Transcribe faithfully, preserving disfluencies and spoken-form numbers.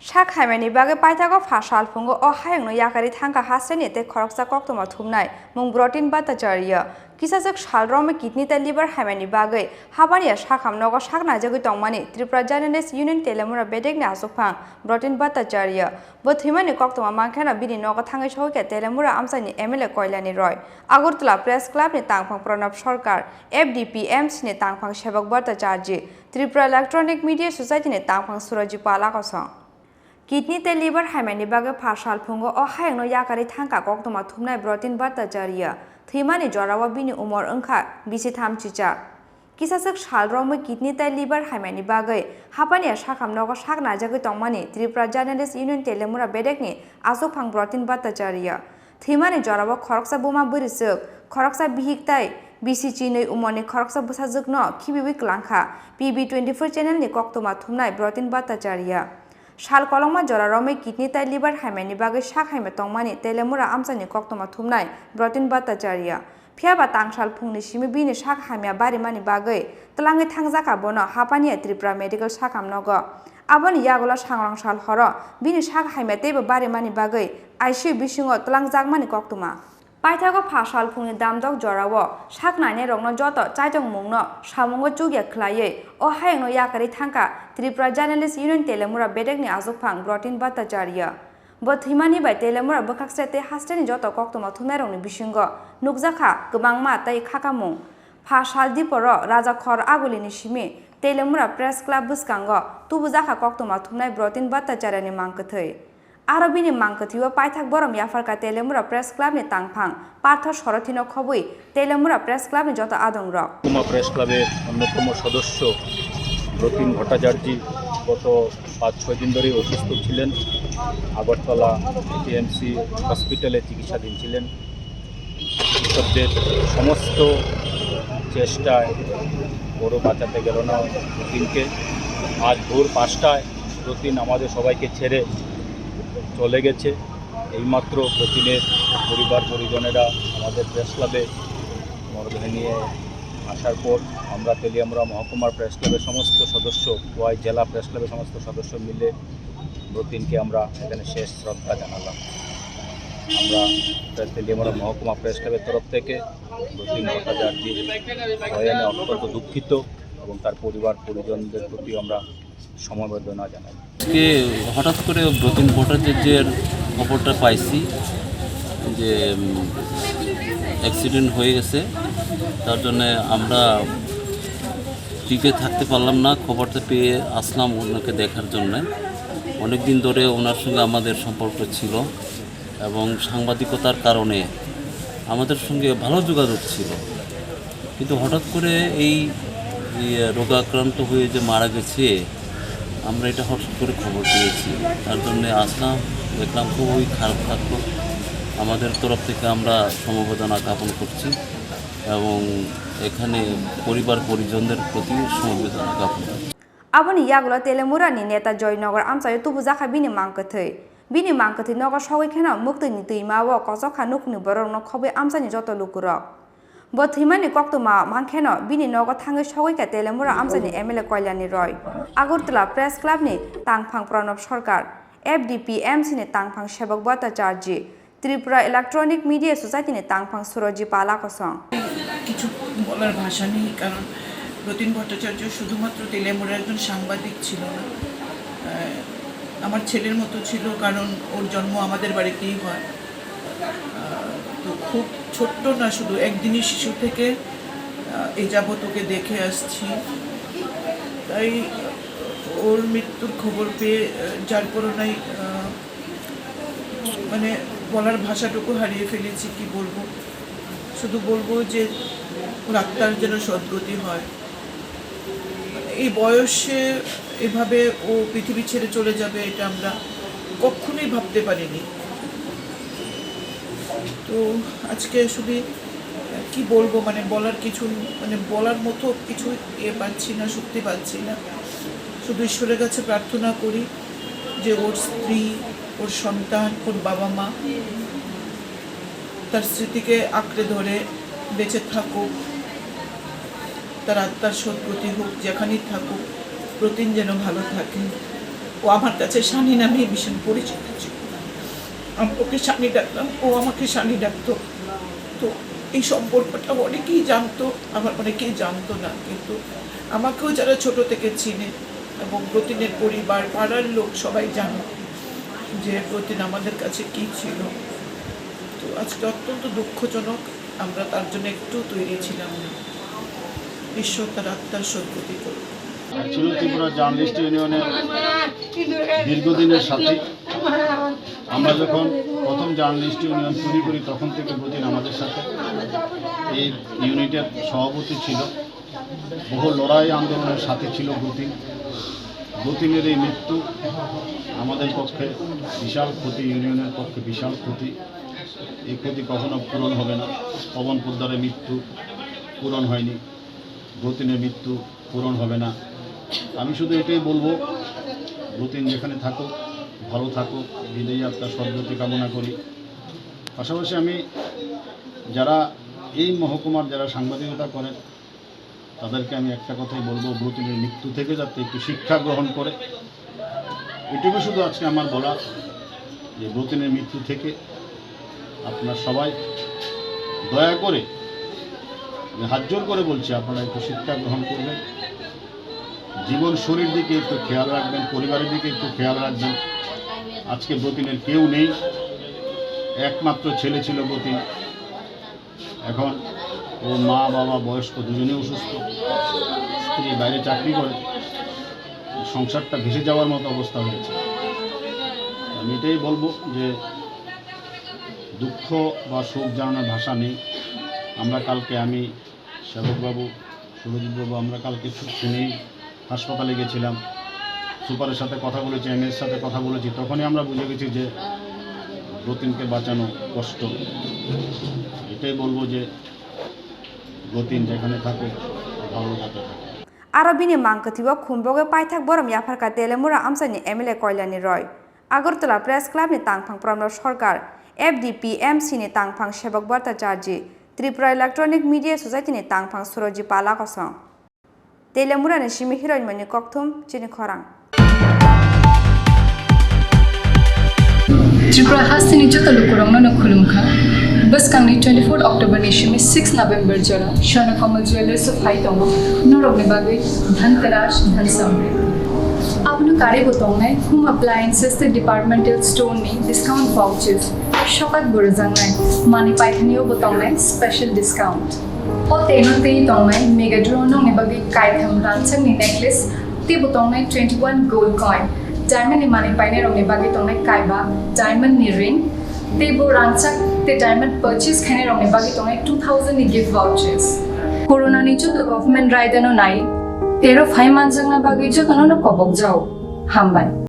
Sak haimani bagwi paithago pha salphungo o hayungno yakarwi thangkha hasteni tei khoroksa koktwma thumnai mung Brotin Bhattacharya. Kisajwk sal romwi kidney tei liver haimani bagwi hapaniya sakham nogo sak naijagwi tongmani Tripura Journalist Union Telemura bedekni achukphang Brotin Bhattacharya. Bo thwimani koktwma mankheno bini nogo thangwi sogwikha Telemura amchaini M L A Koilani Roy, Agartala Press Club ni tangphang Pranab Sarkar, F D P M C ni tangphang Sebok Bhattacharjee, Tripura Electronic Media Society ni tangphang Surajit Pala kosong. Kidney tei liver haimani bagwi pha salphungo o hayungno yakarwi thangkha koktwma thumnai Brotin Bhattacharya. Thwimani jorao bini umor wngkha bisi tham chicha. Kisajwk sal romwi kidney tei liver haimani bagwi hapaniya sakham nogo sak naijagwi tongmani Tripura Journalist Union Telemura bedekni achukphang Brotin Bhattacharya. Thwimani jorao khoroksa buma bwrwichwk, khoroksa bihik tei bisi chinwi umorni khoroksa bwsajwkno khibiwi kwlangkha P B twenty-four channel ni koktwma thumnai Brotin Bhattacharya. Sal kolokma jora romwi kidney tei liver haimani bagwi sak haima tongmani Telemura amchaini koktwma thumnai Brotin Bhattacharya. Phiyaba tangsal phungni simi bini sak hamya barimani bagwi twlangwi thangjakha bono hapaniya Tripura Medical sakham nogo. Aboni yagulo sangrong sal horo bini sak hamya teibo barimani bagwi I C U bisingo twlangjakmani koktwma. Paithago pha salphungni damdok jorao sak nainairokno joto chaitongmungno samungo chukya khwlaiwi o hayungno yakarwi thangkha Tripura Journalist Union Telemura bedekni achukphang Brotin Bhattacharya. Bo thwimani bai Telemura bwkhakse tei hasteni joto koktwma thumnairokni bisingo nukjakha kwbangma tei khakamung. Pha sal diporo Rajakhor Agulini simi Telemura Press Club bwskango tubujakha koktwma thumnai Brotin Bhattacharyani mang kwthwi. Aro bini mang kwthwio paithak borom yapharkha Telemura Press Club ni tangphang Partho Sorothino khobwi Telemura Press Club ni joto adongrok. মহকুমা প্রেস ক্লাবের অন্যতম সদস্য ব্রতিন ভট্টাচার্য গত পাঁচ ছয় দিন ধরেই অসুস্থ ছিলেন। আগরতলা টিএমসি হসপিটালে চিকিৎসাধীন ছিলেন। চিকিৎসকদের সমস্ত চেষ্টায় বড় বাঁচাতে গেল না ব্রতিনকে। আজ ভোর পাঁচটায় ব্রতিন আমাদের সবাইকে ছেড়ে চলে গেছে। এইমাত্র ব্রতিনের পরিবার পরিজনেরা আমাদের প্রেস ক্লাবে মরদেহ নিয়ে আসার পর আমরা তেলিয়ামুড়া মহকুমার প্রেস ক্লাবের সমস্ত সদস্য, খোয়াই জেলা প্রেস ক্লাবের সমস্ত সদস্য মিলে ব্রতিনকে আমরা এখানে শেষ শ্রদ্ধা জানালাম। আমরা প্রেস তেলিয়ামুড়া মহকুমা প্রেস ক্লাবের তরফ থেকে ব্রতিন ভট্টাচার্যের প্রয়াণে অত্যন্ত দুঃখিত এবং তার পরিবার পরিজনদের প্রতি আমরা সমবেদনা জানাই। আজকে হঠাৎ করে ব্রতিন ভট্টাচার্যের খবরটা পাইছি যে, উম, অ্যাক্সিডেন্ট হয়ে গেছে। তার জন্যে আমরা টিকে থাকতে পারলাম না, খবরটা পেয়ে আসলাম ওনাকে দেখার জন্যে। অনেক দিন ধরে ওনার সঙ্গে আমাদের সম্পর্ক ছিল এবং সাংবাদিকতার কারণে আমাদের সঙ্গে ভালো যোগাযোগ ছিল, কিন্তু হঠাৎ করে এই, এই রোগাক্রান্ত হয়ে যে মারা গেছে, আমরা এটা হঠাৎ করে খবর পেয়েছি। তার জন্যে আসলাম, দেখলাম খুবই খারাপ লাগলো। আমাদের তরফ থেকে আমরা সমবেদনা জ্ঞাপন করছি এবং এখানে পরিবার পরিজনদের প্রতি সমবেদনা জ্ঞাপন করছি। Aboni yagulo Telemurani neta Joynagar amchaio tubujakha bini mang kwthwi. Bini mang kwthwi nogo sogwi kheno mwktwini twimao kochokha nukhungni bororokno khobwi amchaini joto lukurok. Bo thwimani koktwma mankheno bini nogo thangwi sogwikha Telemura amchaini M L A Koilani Roy, Agartala Press Club ni tangphang Pranab Sarkar, F D P M C ni tangphang Sebok Bhattacharjee, Tripura Electronic Media Society ni tangphang Surajit Pala kosong. কিছু বলার ভাষা নেই, কারণ ব্রতিন ভট্টাচার্য শুধুমাত্র তেলিয়ামুড়ার একজন সাংবাদিক ছিল না। আহ, আমার ছেলের মতো ছিল, কারণ ওর জন্ম আমাদের বাড়িতেই হয়। আহ, তো খুব ছোট্ট না, শুধু একদিনই শিশু থেকে, আহ, এ যাবৎ ওকে দেখে আসছি। তাই ওর মৃত্যুর খবর পেয়ে, আহ, যার করোনায়, আহ, মানে, বলার ভাষাটুকু হারিয়ে ফেলেছি, কি বলবো। শুধু বলবো যে ওর আত্মার যেন সদ্গতি হয়। এই বয়সে এভাবে ও পৃথিবী ছেড়ে চলে যাবে, এটা আমরা কখনোই ভাবতে পারিনি। তো আজকে আসলে কি বলবো, মানে, বলার কিছু, মানে, বলার মতো কিছু ইয়ে পাচ্ছি না, শক্তি পাচ্ছি না। শুধু ঈশ্বরের কাছে প্রার্থনা করি যে ওর স্ত্রী, ওর সন্তান, ওর বাবা মা তার স্মৃতিকে আঁকড়ে ধরে বেঁচে থাকুক, তার আত্মার সদ্গতি হোক, যেখানেই থাকুক, ব্রতিন যেন ভালো থাকে। ও আমার কাছে শানি নামেই ভীষণ পরিচিত ছিল। আমি ওকে শানি ডাকতাম, ও আমাকে শানি ডাকতো। তো এই সম্পর্কটা অনেকেই জানতো, আবার অনেকেই জানতো না, কিন্তু আমাকেও যারা ছোট থেকে চিনে এবং ব্রতিনের পরিবার, পাড়ার লোক সবাই জানে যে ব্রতিন আমাদের কাছে কি ছিল। তো আজকে অত্যন্ত দুঃখজনক, আমরা তার জন্য একটু তৈরি ছিলাম না। ঈশ্বর তার আত্মার সদ্গতি করুন। অ্যাকচুয়ালি ত্রিপুরা জার্নালিস্ট ইউনিয়নের দীর্ঘদিনের সাথী। আমরা যখন প্রথম জার্নালিস্ট ইউনিয়ন তৈরি করি, তখন থেকে ব্রতিন আমাদের সাথে এই ইউনিটের সভাপতি ছিল। বহু লড়াই আন্দোলনের সাথী ছিল ব্রতিন। ব্রতিনের এই মৃত্যু আমাদের পক্ষে বিশাল ক্ষতি, ইউনিয়নের পক্ষে বিশাল ক্ষতি। এই ক্ষতি কখনো পূরণ হবে না। পবন পোদ্দারের মৃত্যু পূরণ হয়নি, ব্রতিনের মৃত্যু পূরণ হবে না। আমি শুধু এটাই বলবো, ব্রতিন যেখানে থাকুক, ভালো থাকুক, বিদেহী আত্মার সদ্গতি কামনা করি। পাশাপাশি আমি যারা এই মহকুমার যারা সাংবাদিকতা করেন, তাদেরকে আমি একটা কথাই বলবো, ব্রতিনের মৃত্যু থেকে যাতে একটু শিক্ষা গ্রহণ করে। এটুকু শুধু আজকে আমার বলা, যে ব্রতিনের মৃত্যু থেকে আপনারা সবাই দয়া করে, আমি হাত জোর করে বলছি, আপনারা একটু শিক্ষা গ্রহণ করবেন। জীবন শরীর দিকে একটু খেয়াল রাখবেন, পরিবারের দিকে একটু খেয়াল রাখবেন। আজকে ব্রতিনের কেউ নেই, একমাত্র ছেলে ছিল ব্রতিন। এখন ও মা বাবা বয়স্ক দুজনেই অসুস্থ, স্ত্রী বাইরে চাকরি করে, সংসারটা ভেসে যাওয়ার মতো অবস্থা হয়েছে। আমি এটাই বলবো যে দুঃখ বা শোক জানানোর ভাষা নেই। আমরা কালকে, আমি, সেবকবাবু, সুরজিৎবাবু, আমরা কালকে ছুটি নিয়ে হাসপাতালে গেছিলাম, সুপারের সাথে কথা বলেছি, এমএর সাথে কথা বলেছি, তখনই আমরা বুঝে গেছি যে ব্রতিনকে বাঁচানো কষ্ট। এটাই বলবো যে ব্রতিন যেখানে থাকুক, ভালো যাতে থাকে। Aro bini mang kwthwibo khumbogwi paithak borom yapharkha Telemura amchaini M L A Koilani Roy. Agartala Press Club ni tangphang Pramlo Sarkar, F D P M C ni tangphang Sebok Bhattacharjee, Tripura Electronic Media Society ni tangphang Suroji Pala kosong. Telemura ni simi Hiroinmoni kokthum chini khorang. Tripura hasteni joto lukurokno no khulumkha. Bwskangni twenty-four October ni simi six November jora Swarna Kamal Jewellers o phai tongo norokni bagwi Dhanteras, Dhan Samriddhi. Abono karwi bo tongnai Home Appliances tei Departmental Store ni discount vouchers, sokat bo rwjaknai, manwi paithanio bo tongnai special discount. O teno tei tongnai Mega Draw nokni bagwi kaitham rangchakni necklace tei bo tongnai twenty-one gold coin. Diamond ni manwi painairokni bagwi tongnai kaiba diamond ni ring tei bo rangchak tei diamond purchase khainairokni bagwi tongnai two thousand ni gift vouchers. Corona ni joto government raidano nai tero phai manjakna bagwi jotono no kobok jao. Hambai.